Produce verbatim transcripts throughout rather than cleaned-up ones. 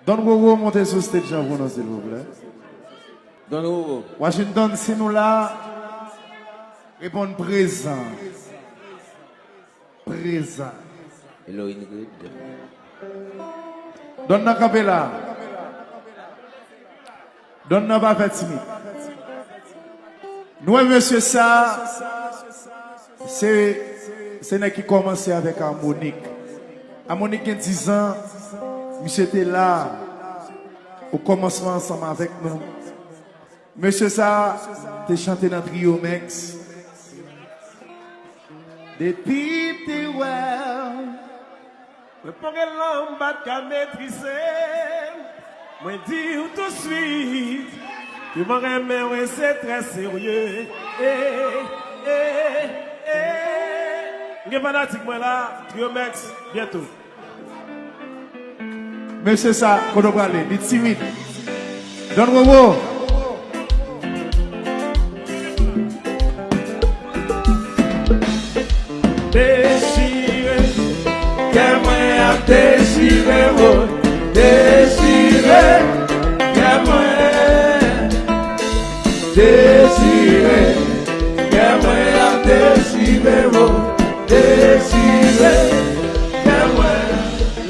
Don Roro, monte sou stage an pou nou, silvouplè. Don Roro. Washington, si nou la, reponn prezan. Prezan. Hello, Ingrid. Don nan kanpe la. Don nan pa fè timid. Nou wè mesye sa, se, se nèg ki kòmanse avèk Harmonik. Harmonik gen dizan, misye te la o kòmansman ansanm avèk nou. Mesye sa te chante nan Trio Mèks. Depi m te wè w, mwen pa gen lanm m pa t ka metrize. Mwen di w tousuit ke mwen renmen w e se trè serye. Eh, eh, eh. M gen fanatik mwen la, Trio Mèks, byento. Mesye sa, kote w prale? Li timid. Don Roro. Dechire, kè mwen ap dechire, o. Dechire, kè mwen. Dechire, kè mwen ap dechire, o. Dechire, kè mwen.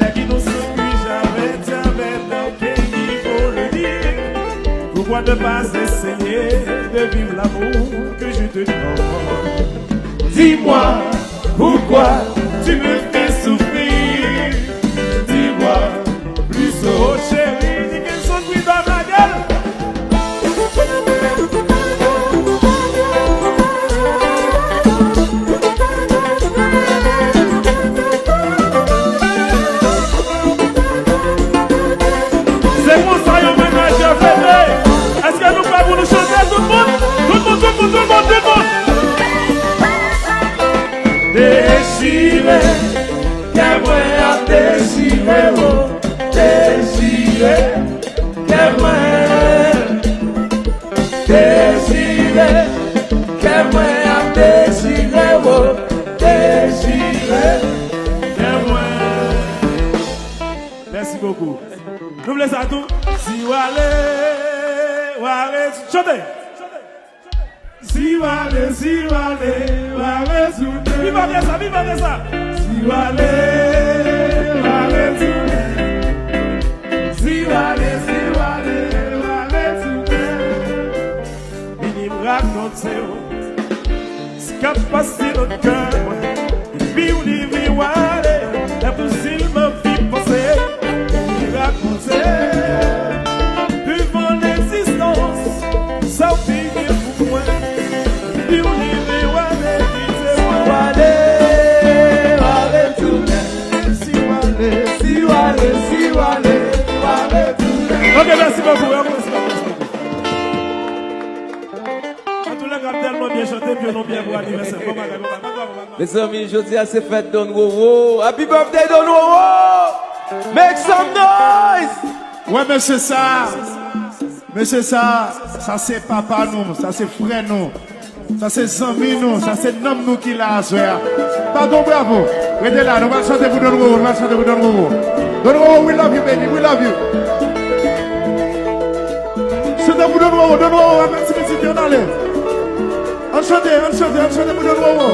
Lè ki nou soufri, javè, javè, dans quel niveau le dire. Pourquoi ne pas essayer de vivre l'amour que je te donne? Dis-moi, pourquoi tu me fais souffrir? Dis-moi, plus haut, chérie, di Kenson Freedom la gueule. Se konsa yon mennaj yo fete. Èske nou prè pou nou chante, tout moun? Tout moun, tout moun, tout moun, tout moun. Dechire, kè mwen ap dechire, o. Dechire, kè mwen. Dechire, kè mwen ap dechire, o. Dechire, kè mwen. Merci beaucoup. Nou vle sa tou. Si w ale, w a retounen. Chante. Si w ale, si w ale, w a retounen. Viv avè sa, viv avè sa. Si w ale, w a retounen. Si w ale, si w ale, w a retounen. Vini m rakonte w sa k ap pase nan kè mwen. Epi w leve w ale, enposiblman fi panse. Vini rakonte devan legzistans sa w te gen pou mwen. Epi w leve w ale, kite mwen. Si w ale, w a retounen. Si w ale, si w ale, si w ale, w a retounen. Ok, mèsi bokou, mèsi bokou, mèsi bokou. Antoulèka, ap tèlman byen chante, pye nou byen pou anivèsè. Bon bagay, bon bagay, bon bagay, bon bagay. Mezanmi, jodi a se fèt Don Roro. Happy birthday, Don Roro! Make some noise! Wè, mesye sa, mesye sa, sa se papa nou, sa se frè nou, sa se zanmi nou, sa se nanm nou ki la aswè a. Bat yon bravo. Rete la, nou pral chante pou Don Roro, nou pral chante pou Don Roro. Don Roro, we love you, baby, we love you. Chante pou Don Roro, Don Roro, avèk ti pitit yo, n ale. Ann chante, ann chante, ann chante pou Don Roro.